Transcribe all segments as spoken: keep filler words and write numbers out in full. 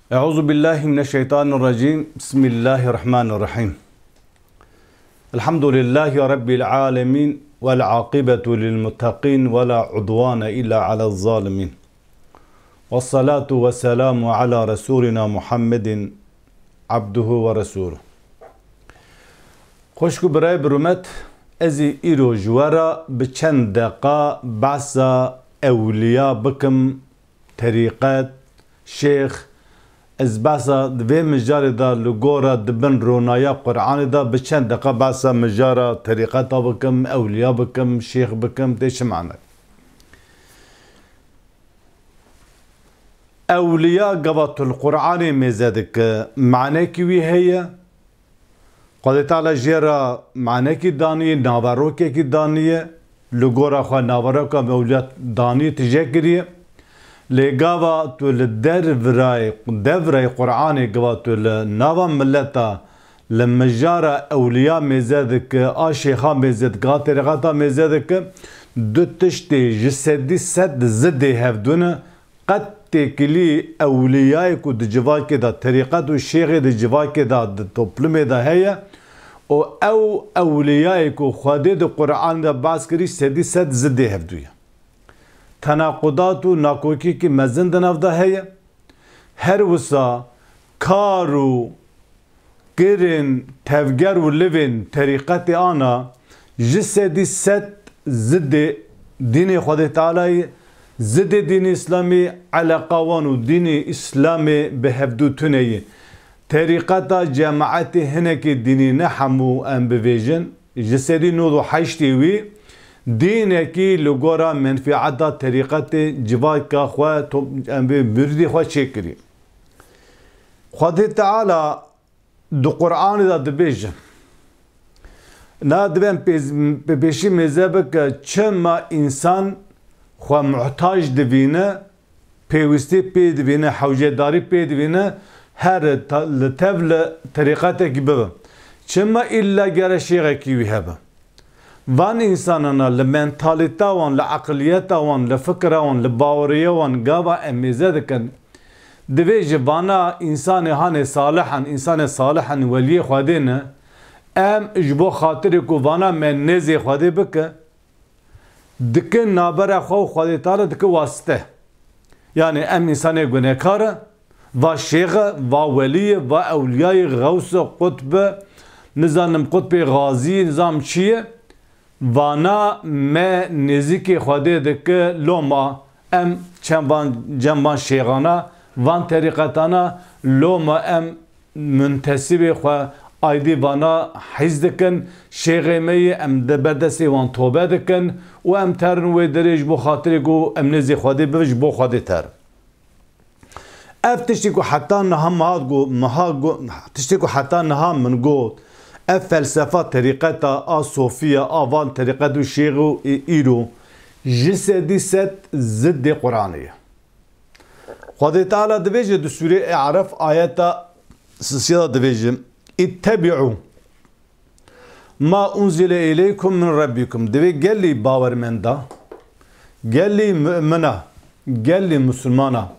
أعوذ بالله من الشيطان الرجيم. بسم الله الرحمن الرحيم. الحمد لله رب العالمين، والعاقبة للمتقين، ولا عدوان إلا على الظالمين. والصلاة والسلام على رسولنا محمد عبده ورسوله. Xwişk û birayê bi rûmet, ez ê îro ji we re bi çend deqa behsa ewliya bikim, terîqet, şêx. Ez behsa di vê mijarê de li gora di bin ronaya Qur'anê de bi çend deqa behsa mijara terîqeta bikim, ewliya bikim, şêx bikim, tê çi manayê? Ewliya gava tu li Qur'anê mêze dike, manekî wî heye? Xwedê Teala jê re manekî daniye, naverokekî daniye, li gora xwe naveroka ewliya daniye, tije kiriye. Lê gava tu li dervirayê, devrayê Qur'anê gava tu li nava mileta li mijara ewliya mêze dike, a şêxa mêze dike, a terîqeta mêze dike, du tiştê ji sedî sed zidê hevdû ne. Qet têkilî ewliyayê ku di civakê de, terîqet û şêxê di civakê de, di toplumê de heye û ew ewliyayê ku Xwedê di Qur'an de behs kirî, sedî sed zidê hevdû ye. Tenaqudat û nakokiyekî mezin di nav de heye. Her wisa kar û kirin tevger û livên terîqetê ana ji sedî sed zidê dînê Xwedê Teala yê, zidê dînê Îslamê, eleqa wan û dînê Îslamê bi hevdû tune yê. Terîqeta cemaetê hinekê dînî ne hemû em bivêjin, ji sedî nod û heştê wî dînekî li gora menfieta terîqetê civaka xwe, top-, em bê mirdî xwe çêkirî. Xwedê Teala di Qur'anê de dibêje, na divên pêz-, bi pêşî mêze bike, çima însan xwe muhtac divîne, pêwîstî pê divîne, hewcedarî pê divîne, her ta-, li tev li terîqetekî bibe. Çima îlla gere şêxekî wî hebe? Van însanana li mentalîta wan, li eqiliyeta wan, li fikra wan, li baweriya wan gava em mêze dikin. Divê ji vana însanê hanê salih in, însanê salih in, weliyê Xwedê ne, em ji bo xatirê ku vana me nêzê Xwedê bike, dikin nabera xwe û Xwedê Teala dikin wasite. Yanî em însanê gunehkar e, va şêx e, va welî ye, va ewliyayê, xews e, qutb e, nizanim qutbê xazî, nizam çi ye, vana me nêzîkê Xwedê dike loma, em çend van, cem van şêxana, van terîqetana, loma em muntesibê xwe aydî vana hîz dikin, şêxê me yê, em di ber destê wan tobe dikin û em terin wê derê ji bo xatirê ku em nêzî Xwedê bibin, ji bo Xwedê terin. Ev tiştê ku heta niha miha got, miha got, tiştê ku heta niha min got, ev felsefa terîqeta a sofiya, a van terîqet û şêx û î-, îro, ji sedî sed zidê Qur'anê ye. Xwedê Teala dibêje di Sûrê E'raf ayeta sisiya de dibêje, "İttebi'u ma unzile ileykum min Rabbikum." Divê gelî bawermenda, gelî mumina, gelî musulmana,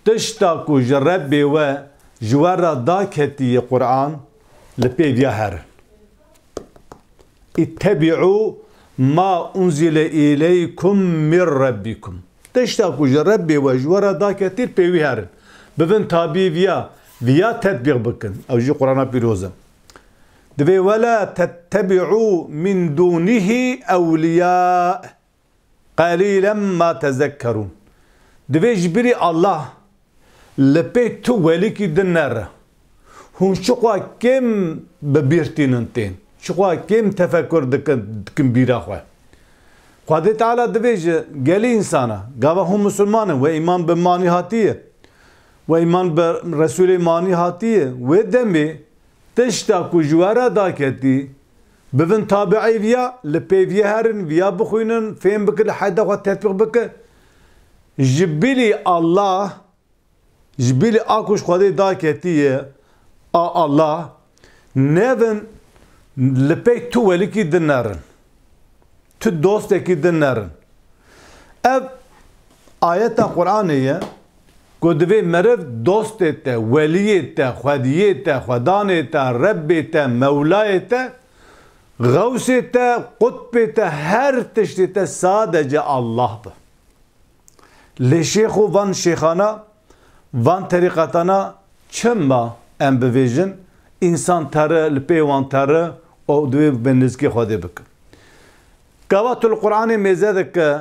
tişta ku ji Rebbê we ji we re daketiye Qur'an, li pê viya herin. "İttebi'u ma unzile ileykum min Rabbikum." Tişta ku ji Rebbê we ji we re daketî, pê wî herin. Bibin tabî viya, viya tetbîq bikin. Ew jî Qur'ana pîroz e. Divê, "Ve la tettebi'u min dûnihi ewliya." "Qalîlen ma tezekkerûn." Divê ji birî Allah li pê tu welîkî din nere. Hûn çiqwa kêm bi bîr tînin tên. Çiqwa kêm tefekur dikin, dikin bîra xwe. Xwedê Teala dibêje, gelî însana, gava hûn misilman in, we îman bi manî hatiye, we îman bi Resûlê manî hatiye, wê demê tişta ku ji we re daketî, bibin tabi'ê viya, li pê viya herin, viya bixwînin, fêm bikin, li heyda xwe tetbîq bikin. Ji bilî Allah, ji bilî a ku ji Xwedê daketiye, a Allah, nevin li pey tu welîkî din nerin. Tu dostekî din nerin. Ev ayeta Qur'anê ye. ku divê meriv dostê te, weliyê te, xwediyê te, xwedanê te, Rebbê te, Mewlayê te, Xewsê te, qutbê te, her tiştê te sadece Allah be. Lê şêx û van şêxana, van terîqetana çima em bivêjin, însan tere, li pê wan tere û divê bi nêzikê Xwedê bikin. Gava tu li Qur'anê mêze dike,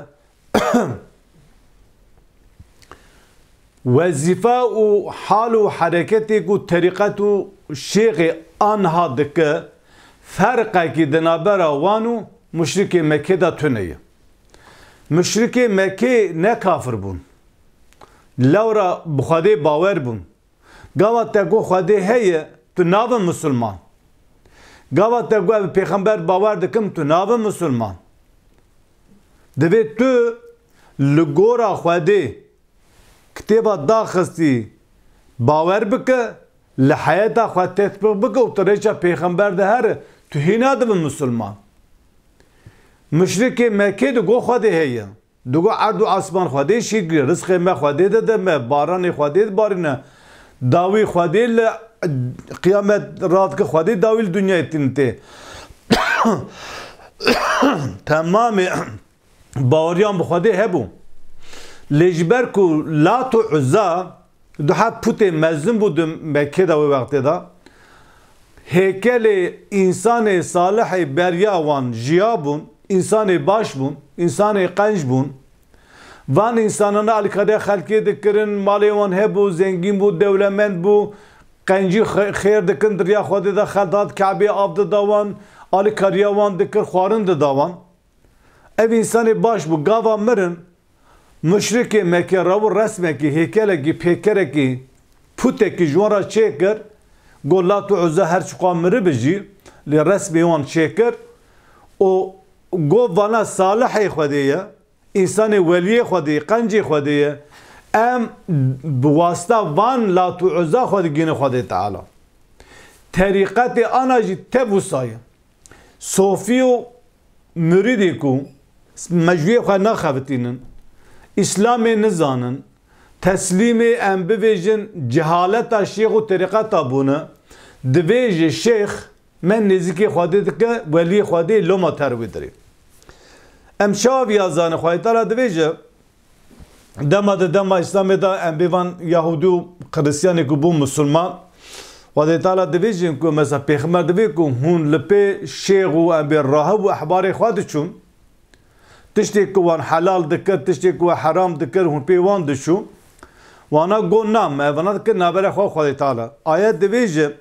wezîfe û hal û hereketê ku terîqet û şêxê anha dike, ferqekî di navbera wan û muşrikê Mekkê de tune ye. Muşrikê Mekkê ne kafir bûn. Lewra bi Xwedê bawer bûn. Gava te got Xwedê heye, tu nabin misilman. Gava te got ez bi pêxember bawer dikim, tu nabin misilman. Divê tu li gora Xwedê, kitêba daxistî, bawer bike, li heyeta xwe tetbiq bike û tu rêça pêxember de here, tu hîna dibe misilman. Muşrikê Mekkê digot Xwedê heye. Digot erd û esman Xwedê şîkil e, rizqê me Xwedê dide me, baranê Xwedê dibarîne, dawî Xwedê li qiyamet radike, Xwedê dawî li dinyayê tînin tê. Temamê baweriyan bi Xwedê hebû. Lê ji ber ku Lat û Uzza du heb putê mezin bû di Mekkê de wê wextê de, hêkelê însanê salihê beriya wan jiya bûn, însanê baş bûn, însanê qenc bûn. Van însanana alîkariya xelkê dikirin, malê wan hebû, zengîn bû, dewlemend bû, qencî xe-, xêr dikin, di riya Xwedê de xelk hat Kebeyê av dida wan, alîkariya wan dikir, xwarin dida wan. Ev însanê baş bû, gava mirin, muşrikê Mekke rew û resmekî, hêkelekî, pêkerekî, putekî ji wan re çêkir, got Lat û Uzza her çiqa miribi jî, lê resmê wan çêkir û got vana salihê Xwedê ye, însanê weliyê Xwedê ye, qencê Xwedê ye, em bi wasta van Lat û Uzza xwe digihînin Xwedê Teala. Terîqetê ana jî tev wisa ye. Sofî û murîdê ku mejûyê xwe naxebitînin, Îslamê nizanin, teslîmê em bivêjin cehaleta şêx û terîqeta bûne, divê ji şêx me nêzîkê Xwedê dike, weliyê Xwedê loma ter wî dirê. Em çawa viya zanin? Xwedê Teala divêje, Dema di dema Îslamê de em bê van Yahûdî û Xiristiyanê ku bûn Musulman, Xwedê Teala divêjin ku mesela Pêxember divê ku hûn li pê şêx û em bê rahib û ehbarê xwe diçûn, tiştê ku wan helal dikir, tiştê ku we heram dikir, hûn pê wan diçûn. Wana got na, me vana dikir navbera xwe Xwedê Teala. Ayet divêje,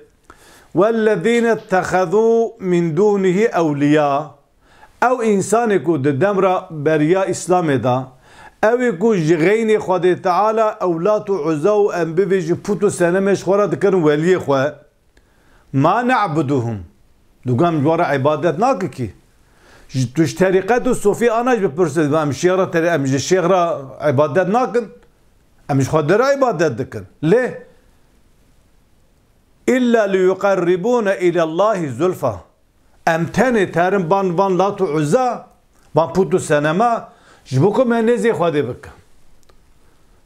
"Wellezîne ittexezû min dûnihî ewliyâ." Ew însanê ku di dem re beriya Îslamê de, ew ê ku ji xeynê Xwedê Teala ew Lat û Uzza û em bivêjin pût û senemê ji xwe re dikirin weliyê xwe, ma ne'buduhum. Digo em ji wan re îbadet nakin kî. Ji, tu ji terîqet û sofî ana jî bipirse, em şêx re terî-, em ji şêx re îbadet nakin. Em ji Xwedê re îbadet dikin. Lê illa liyuqerribûne îlellahî zulfa. Em tenê terin ban van Lat û Uzza, van pût û senema, ji bo ku me nêzê Xwedê bikin.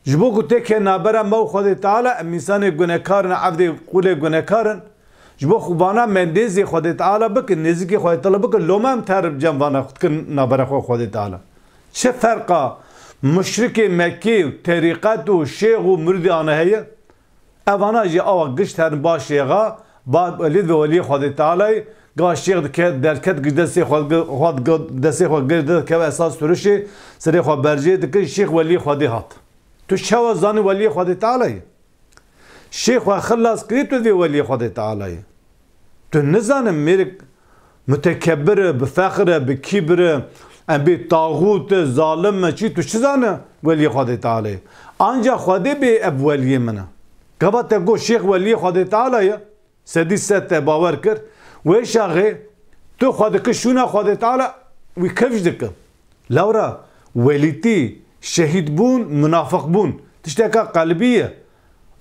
Ji bo ku têke nabera me û Xwedê Teala, em însanê gunekar in, evdê qûlê gunekar in. Ji bo xwe vana me nêzê Xwedê Teala bikin, nêzîkê Xwedê Teala bikin, loma em terin cem vana xwe dikin nabera xwe Xwedê Teala. Çi ferqa muşrikê Mekkê û terîqet û şêx û muridî ana heye? Evana jî awa giş herin ba şêxa, ba welî ve weliyê Xwedê Tealayê, ga şêx dike, derket giş destê xwe, xwe, destê xwe giş dike, keve esas sürüşê, serê xwe berjê dike, şêx weliyê Xwedê hat. Tu çawa zanî weliyê Xwedê Tealayê? Şêx xwe xilas kirî, tu vê weliyê Xwedê Tealayê. Tu nizanin mêrik mutekebir e, bi fexr e, bi kîbir e, em bê taxût e, zalim e, çi tu çi zane weliyê Xwedê Tealê? Anca Xwedê bê ev weliyê min e. Gava te got şêx weliyê Xwedê Teala ye, sedî sed te bawer kir. Wê şaxê tu xwe dikir şûna Xwedê Teala wî kifş dike. Lewra welîtî, şehîd bûn, munafiq bûn, tişteka qelbî ye.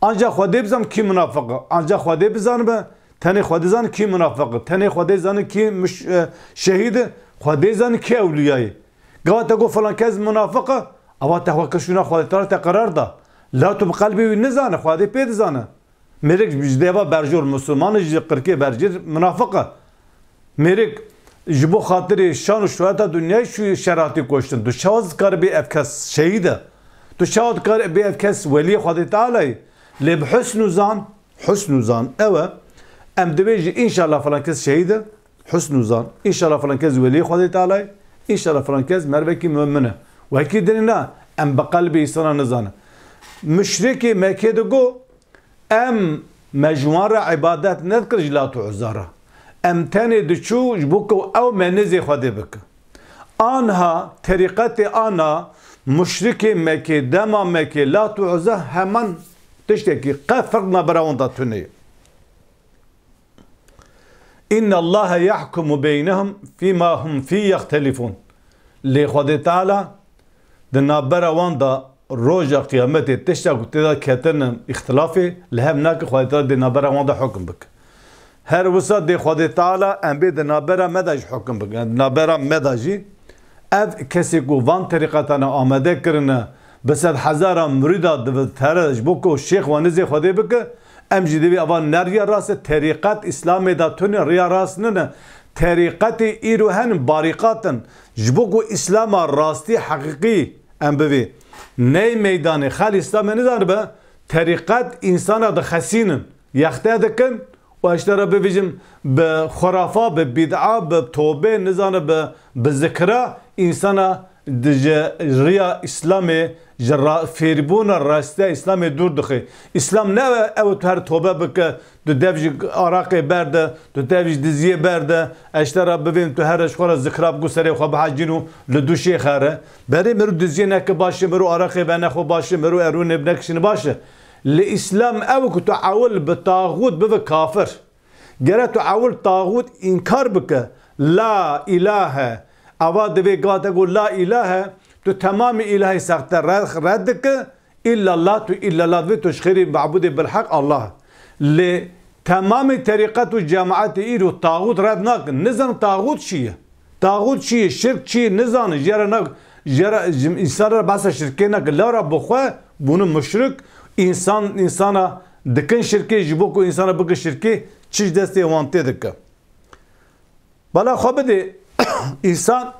Anca Xwedê bizan kî munafiq e. Anca Xwedê bizanibe, tenê Xwedê zan kî munafiq e. Tenê Xwedê zan kî muş-, e, şehîd e. Xwedê zan kî ewliya ye. Gava te got filan kes munafiq e, ava te xwe kir şûna Xwedê Teala te qerar da. La tu bi qelbê wî nizane, Xwedê pê dizane. Mêrik ji deva berjor, Musulman e, ji qirkê berjir, munafiq e. Mêrik ji bo xatirê şan û şohreta dinyayê şû şer hatî koştin. Tu çawa dikarî bê ev kes şehîd e? Tu çawa dikarî bê ev kes weliyê Xwedê Teala ye? Lê bi husn û zan, husn û zan ew e. Em dibêjin, înşallah filan kes şehîd e. Husn û zan. Înşallah filan kes weliyê Xwedê Teala ye. Înşallah filan kes mervekî mumin e. Wekî dinê na, em bi qelbê însana nizanin. Muşrikê Mekkê digo, em me ji wan re îbadet nedikir ji Lat û Uzza re. Em tenê diçû ji bo ku ew me nêzê Xwedê bike. Anha terîqetê ana muşrikê Mekkê, dema Mekkê, Lat û Uzza heman tiştekî, qe ferq nabera wan de tune ye. Înne Allahe yahkumu beynehum fîma hum fî yextelifûn. Lê Xwedê Teala di navbera wan de roja qiyametê tişta ku tê de ketine îxtilafê li hev nake, Xwedê Teala dê navbera wan de hukm bike. Her wisa dê Xwedê Teala em bê di navbera me de jî hukm bike. Di navbera me de jî ev kesê ku van terîqetane amade kirine, bi sed hezara mirîda divitere ji bo ku şêx wan nizê Xwedê bike, em jî divê eva neriya rast e, terîqet Îslamê de tune, riya rast nine. Terîqetê îro henin barîqat in. Ji bo ku Îslama rastî, heqîqî em bivê ney meydanê, xel Îslamê nizanibe, terîqet însana dixesînin, yexte dikin û ez ji te re bibêjim, bi xurafa, bi bîd'a, bi tobe, nizane bi, bi zikira însana di ji riya Îslamê, ji ra-, fêrbûna rastiya Îslamê dûr dixe. Îslam ne ew e, ew tu her tobe bike, tu dev ji araqê berde, tu dev ji diziyê berde, ez ji te re bivêm, tu here ji xwe re zikira bikû serê xwe bihe cîn û li dû şêx here. Berê miro diziyê neke baş e, miro araqê venexwe baş e, miro erûnê binekişîne baş e. Li Îslam ew ku tu ewil bi taxût bibe kafir. Gere tu ewil taxût înkar bike. La îlahe. Ava divê gate ku la îlahe, tu temamê îlahê sexte re-, red dike. Îllallah, tu îllallah divê, tu ji xêrê mebûdê bilheq Allah. Lê temamê terîqet û cemaetê îro taxût red nakin. Nizan taxût çi ye? Taxût çi ye? Şirk çi ye? Nizanin. Jê re nak-, jê re, ji însan re behsa şirkê nake. Lara bi xwe bûne muşrik. Însan, însana dikin şirkê, ji bo ku însana bike şirkê, çi ji destê wan tê dike. Bala xwe bidê, însan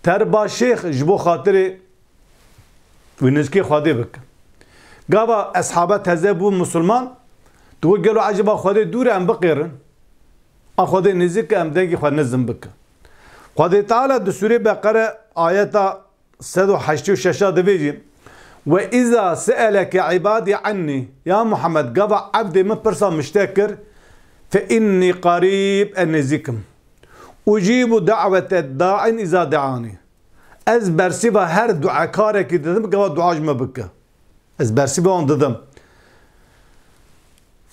teriba şêx ji bo xatirê wî nizikê Xwedê bike. Gava eshaba teze bû musulman, digot gelo eceba Xwedê dûr e em biqêrin? A Xwedê nêzik e em dengê xwe nizm bikin. Xwedê Teala di Sûrê Beqere ayeta sed û heştê û şeş a divêjî, "Ve izâ seeleke ibadî annî", ya Muhammed, gava evdê min pirsa min ji te kir, "fe innî qarîb", ez nêzik im. "Ucîbu da'wete da'in izâ de'anî." Ez bersîva her duekarekî didim, gava dua ji min bike. Ez bersîva wan didim.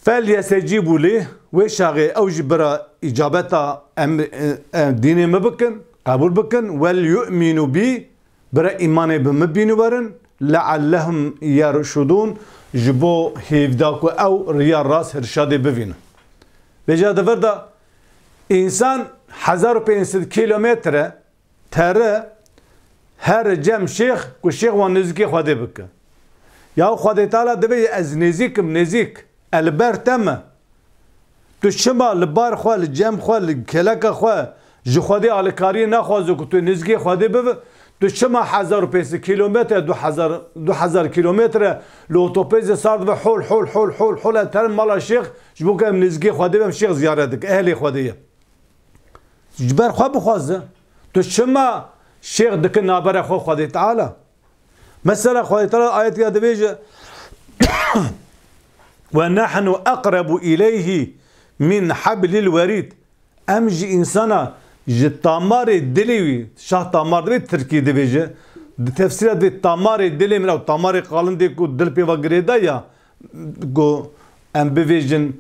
"Fel yestecîbû lî", wê çaxê ew jî bira îcabeta em, em dînê min bikin, qebûl bikin. "Wel yu'mînû bî", bira îmanê bi min bînî werin. "Leallehum yerşudûn", ji bo hêvda ku ew riya rast, irşadê bivînin. Vêca di vir de însan hezar û pênc sed kîlometre tere here cem şêx, ku şêx wan nêzîkê Xwedê bike. Ya Xwedê Teala divê ez nêzîk im, nêzîk, e li ber te me. Tu çima li bar xwe, li cem xwe, li keleka xwe ji Xwedê alîkariyê naxwaze ku tu nêzîkê Xwedê bibe? Tu çima hezar û pênc sed kîlometre, du hezar, du hezar kîlometre li otopêzê sar dibe hol, hol, hol, hol, hol, e terin mala şêx, ji bo ku em nêzîkê Xwedê bim, şêx ziyaret dike, ehlê Xwedê ye. Ji ber xwe bixwaze. Tu çima şêx dikin navbera xwe Xwedê Teala? Mesela Xwedê Teala ayetê ya dibêje, "Ve nahnu aqrabu ileyhi min hablil werîd." Em ji însana, ji tamarê dilê wî, şah tamar divê tirkî dibêje, di tefsîra divê tamarê dilê min, ew tamarê qalin dê ku dil pê ve girêda ya, ku em bivêjin,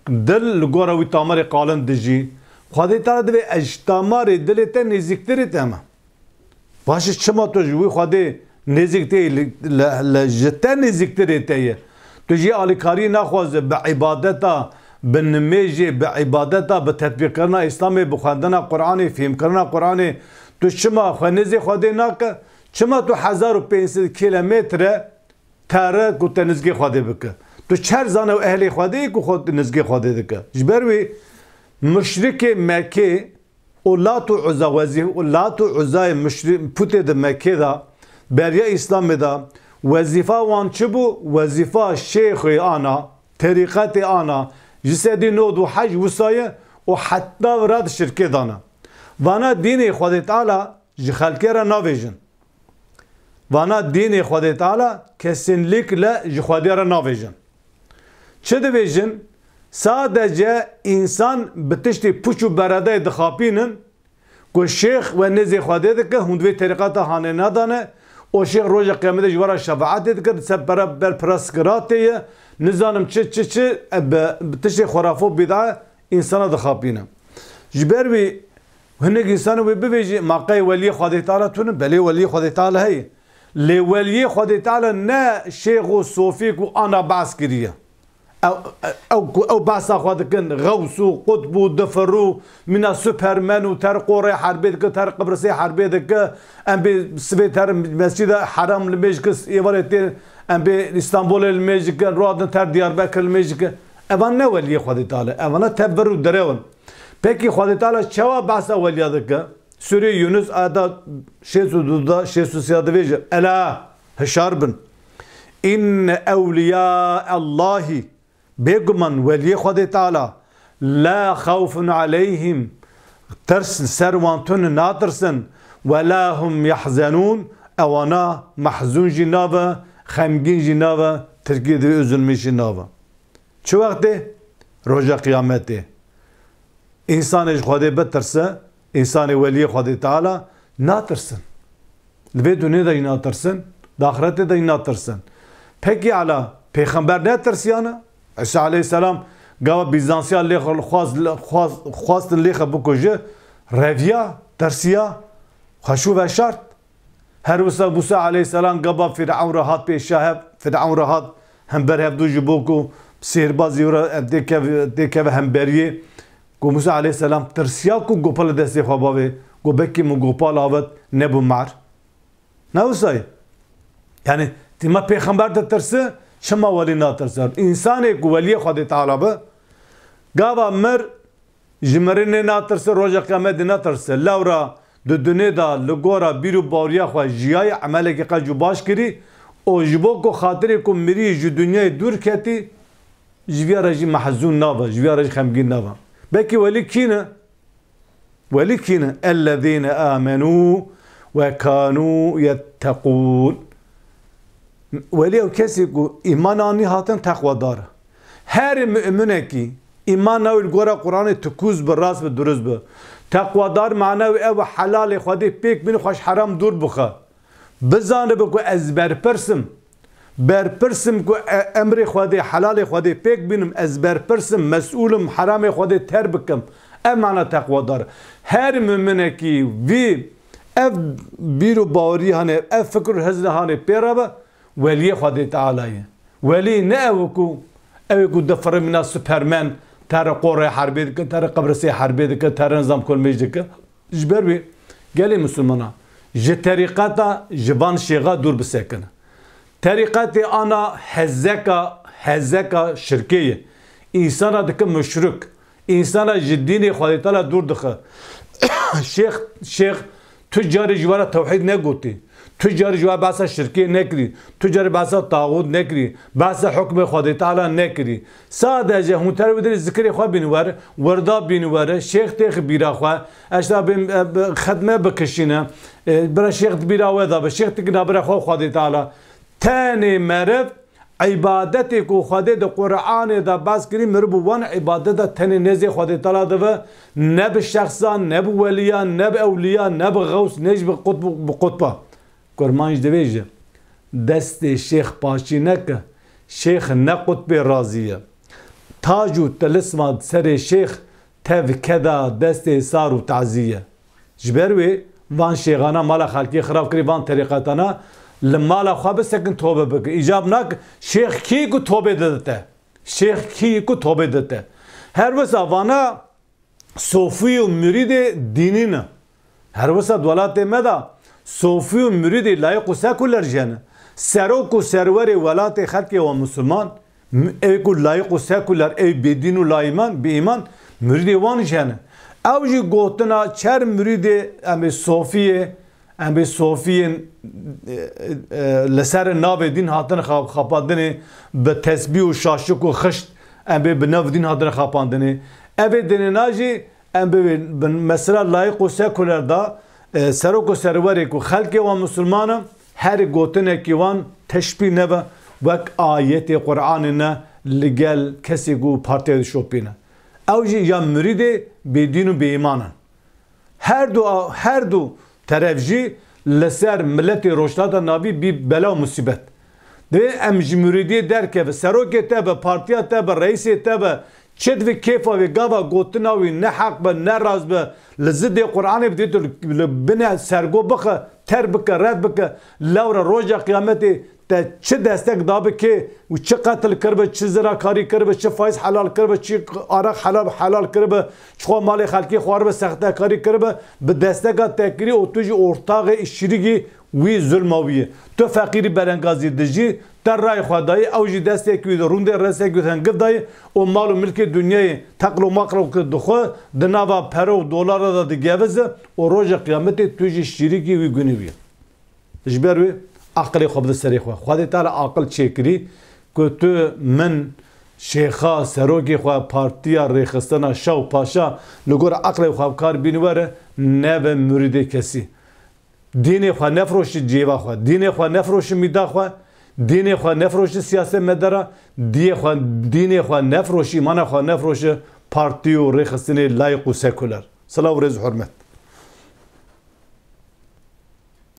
dil li gora wî tamarê qalin dijî. Xwedê Teala divê ez ji tamarê dilê te nêzîktirê te me. Baş e, çima tu ji wî Xwedê nêzîk tê, li, li, li, ji te nêzîktirê te ye? Tu jê alîkariyê naxwaze bi îbadeta, bi nimêjê, bi îbadeta, bi tetbîqkirina Îslamê, bi xwendina Quranê, fêhmkirina Quranê. Tu çima xwe nêzê Xwedê nake? Çima tu hezar û pênc sed kîlometre tere ku te nizgê Xwedê bike. Tu çer zane û ehlê Xwedê yê ku xwe nizgê Xwedê dike. Ji ber wê muşrikê Mekkê û Lat û Uzza wezîf-, û Lat û Uzzayê muşri-, putê di Mekkê de, beriya Îslamê de, wezîfa wan çi bû? Wezîfa şêxê ana, terîqetê ana, ji sedî nod û heşt wisa ye û heta vira di şirkê de ne. Vana dînê Xwedê Teala ji xelkê re navêjin. Vana dînê Xwedê Teala kesinlikle ji Xwedê re navêjin. Çi divêjin? Sadece însan bi tiştê puç û beredeyê dixapînin ku şêx we nêzê Xwedê dike, hûn di vê terîqeta hanê nedane, o şêx roja qiyametê ji we re şefaetê dike, di ser pere ber pira sikiratê ye, nizanim çi, çi, çi, e, bi, bi tiştê xurafo bîda însana dixapîne. Ji ber wî hinek însanê wê bivêjî, ma qey weliyê Xwedê Teala tune? Belê weliyê Xwedê Teala heye. Lê weliyê Xwedê Teala ne şêx û sofî ku ana behs kiriye. Ew, ew ku ew behsa xwe dikin, xews û qutb û difir û mîna Superman û ter qorê herbê dike, ter Qibrisê herbê dike, em bê sivê ter Mescîda Heram li mêj kis êvarê tên, em bê Îstanbulê li mêj dikin, radin ter Diyarbekir li mêj dikin. Evan ne weliyê Xwedê Teala, evana tev vir û direw in. Pekî Xwedê Teala çawa behsa weliya dike? Sûrê Yunus ayeta şêst û du da, şêst û sê da divêje, Ela, hişar bin. Inne ewliya Allahî, bêguman weliyê Xwedê Teala, la xawfun aleyhim, tirs li ser wan tune, natirsin, we la hum yahzenûn, ewana mehzûn jî nabe, xemgîn jî nabe, tirkî divê üzülmîş jî nabe. Çi wextê? Roja qiyametê. Însanê ji Xwedê bitirse, însanê weliyê Xwedê Teala natirsin. Li vê dunê de jî natirsin, di axretê de jî natirsin. Pekî ala, pêxember netirsiyane? Îsa aleyhisselam gava Bîzansiya lê xwe xwast, xwast, xwastin lê xwe bikuje, reviya, tirsiya, xwe şû veşart. Her wisa Mûsa aleyhisselam gava Fîrewn re hat pêşa hev, Fîrewn re hat hember hevdû ji bo ku sêhrbazî re têkeve, têkeve hemberiyê. Ku Mûsa aleyhisselam tirsiya ku gopa li destê xwe bavê, ku bekî min gopa li avet nebû mer. Ne wisa ye. Yani, tîma pêxember ditirse, çima welî natirse? Însanê ku weliyê Xwedê Teala be, gava mir, ji mirinê natirse, roja qiyametê natirse. Lewra di dunê de li gora bîr û baweriya xwe jiyaye, emelekî qeç û baş kirî û ji bo ku xatirê ku mirî ji dinyayê dûr ketî, ji viya re jî mehzûn nabe, ji viya re jî xemgîn nabe. Belkî welî kî ne? Welî kî ne? Ellezîne amenû ve kanû yetteqûn. Welî ew kesî ku îman anî hatin teqwedar. Her mu'minekî îman newî li gora Qur'anê tikûz bi, rast bi, durust bi. Teqwedar mana wî ew e helalê Xwedê pêk bîne, xwe ji heram dûr bixe. Bizanibe ku ez berpirs im. Berpirs im ku e-, emrê Xwedê, helalê Xwedê pêk bînim, ez berpirs im, mesûl im, heramê Xwedê terk bikim. Ev mana teqwedar. Her mu'minekî vî ev bîr û bawerî hane, ev fikr û hizr hane pê re be, weliyê Xwedê Teala ye. Welî ne ew ku, ew ê ku difirimîna Superman, tere qorê herbê dike, tere qibrisê herbê dike, tere nizam kolmêj dike. Ji ber wê gelê misilmana ji terîqeta, ji van şêxa dûr bisekine. Terîqetê ana hezeka, hezeka şirkê ye. Însana dike muşrik. Însana ji dînê Xwedê Teala dûr dixe. Şêx, şêx tu carê ji we re tewhîd negotî. Tu carê ji we behsa şirkê nekirî. Tu carê behsa taxût nekirî. Behsa hukmê Xwedê Teala nekirî. Sadece hûn ter wê dirê zikirê xwe bîn wer, wirda bîn wer, şêx têx bîra xwe, eşta bê, e, bi, xetme bikişîne. E, bira şêx di bîra we de be. Şêx tikina bira xwe Xwedê Teala. Tenê meriv îbadetê ku Xwedê di Qur'anê de behs kirî, meriv bi wan îbadet de tenê nêzê Xwedê Teala dibe, ne bi şexsan, ne bi weliyan, ne bi ewliya, ne bi xews, ne jî bi qutb, bi qutba. Kurmanc divêje, destê şêx paşî neke, şêx ne qutbê razî ye. Tac û tilisma serê şêx tev keda destê sar û tazî ye. Ji ber wê van şêxana mala xelkê xirab kirî, van terîqetana li mala xwe bisekin, tobe bikin. Îcab nak, şêx kî ku tobê dide te? Şêx kî ku tobê dide te? Her wisa vana sofî û murîdê dînî ne. Her wisa di welatê me de sofî û murîdê layiq û sekuler jî hene. Serok û serwerê welatê xelkê wan misilman, m-, ew ku layiq û sekuler, ew bêdîn û laîman, bi îman, murîdê wan jî hene. Ew jî gotina çer murîdê em ê sofiyê, em ê sofiyên, e, e, li ser navê dîn hatine xa-, xapandinê, bi tesbîh û şaşik û xişt, em ê bi nav dîn hatine xapandinê. Ev ê dinêna jî em bi, bi mesela layiq û sekuler da, e, serok û serwerê ku xelkê wan misilman in, her gotinekî wan teşbîh nebe, wek ayetê Qur'anê ne li gel kesê ku partiyê dişopîne. Ew jî ya murîdê bêdîn û bêîman in. Her du, her du teref jî li ser miletê Rojhilata Navî bî bela û musîbet. Divê em ji murîdiyê derkeve, serokê te be, partiya te be, reîsê te be, çi divê kêfa wê, gava gotina wî ne heq be, ne rast be, li zidê Qur'anê bi, divê tu li, li binê sergo bixe, ter bike, red bike, lewre roja qiyametê te çi destek dabe kê û çi qetil kiribe, çi zirakarî kiribe, çi faiz helal kiribe, çi araq helal, helal kiribe, çi xwe malê xelkê xwaribe, sextekarî kiribe, bi desteka te kirî û tu jî ortaxê şirîkî wî zulma wî ye. Tu feqîrî belengazî dijî, te rayê xwe dayî, ew jî destekî wî de rûndê, destekî wî de hengiv dayî û mal û milkê dinyayê teqlo maqlo ki dixwe, di nava pere û dolara de digevize û roja qiyametê tu jî şirîkî wî gunî wî ye. Ji ber wê aqilê xwe bide serê xwe. Xwedê Teala aqil çêkirî ku tu, min, şêxa, serokê xwe, partiya, rêxistina, şah û paşa li gor aqilê xwe bi kar bîn were, nebe murîdê kesî. Dînê xwe nefroşi cêva xwe, dînê xwe nefroşi mîda xwe, dînê xwe nefroşi siyasetmedara, diyê xwe, dînê xwe nefroşi, îmana xwe nefroşi partî û rêxistinê layîq û sekuler. Silav û rêz û hurmet.